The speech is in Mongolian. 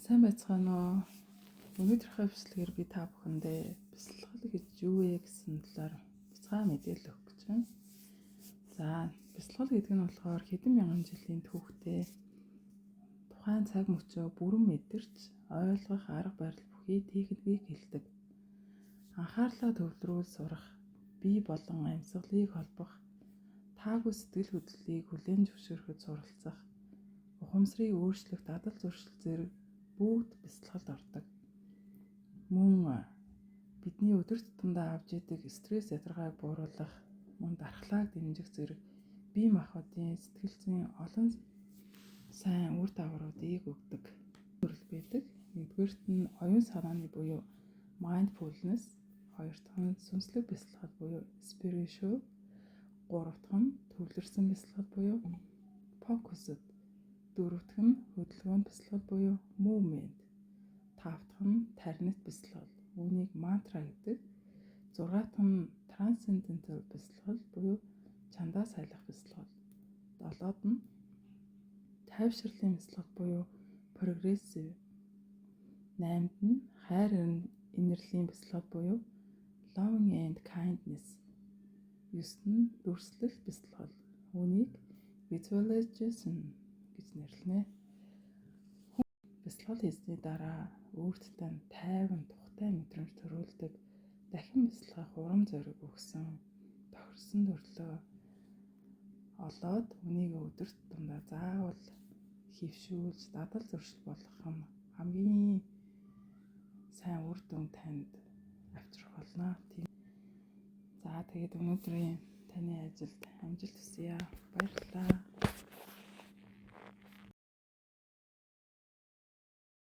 Сайн байцгаана уу? Өнөөдрийнхөө бичлэгээр би та бүхэндээ бясалгал гэж юу вэ гэсэн талаар бяцхан мэдээлэл өгөх гэж байна. За, бясалгал гэдэг нь болохоор хэдэн мянган жилийн түүхтэй тухайн цаг мөчөө бүрэн мэдэрч ойлгох арга барил бүхий техникийг хэлдэг. Анхаарлаа төвлөрүүл сурах, бие болон амьсгалыг холбох, таагүй сэтгэл хөдлөлийг хүлээн зөвшөөрөхөд суралцах, ухамсарыг өөрчлөх дадал зуршил зэрэг бүгд бясалгалд ордог. Мөн бидний өдөр тутамдаа авч идэг стресс ядаргааг бууруулах, мөн дархлааг дэмжих зэрэг бие махбодын сэтгэл зүйн олон сайн үр дагавруудыг өгдөг. Төрөл байдаг. Нэгдүгээрт нь оюун санааны буюу mindfulness, хоёр дахь нь сүнслэг бясалгал буюу spiritual, гурав дахь нь төвлөрсөн бясалгал буюу focused, дөрөв дэх нь хөдөлгөөн бясалгал буюу movement, тав дахь нь тарнит бясалгал, үүнийг мантра гэдэг. Зургаат нь transcendental бясалгал буюу чандаас айлах бясалгал. Долоод нь тайвширлын бясалгал буюу progressive. Наймд нь хайр инэрлийн бясалгал буюу loving and kindness. Ёсонд нь дүрслэл бясалгал. Үүнийг visualization гэж нэрлэнэ. Хүн бясалгал хийсний дараа өөрт тань тайван, тухтай мэдрэмж төрүүлдэг. Дахин бясалгах урам зориг өгсөн, тохирсон төрлөө олоод үүнийг өдөр тутамдаа заавал хэвшүүлж дадал зуршил болгох нь хамгийн сайн үр дүн танд авчрах болно. Тийм. За, тэгээд өнөөдрийн таны ажилд амжилт хүсье. Баярлалаа.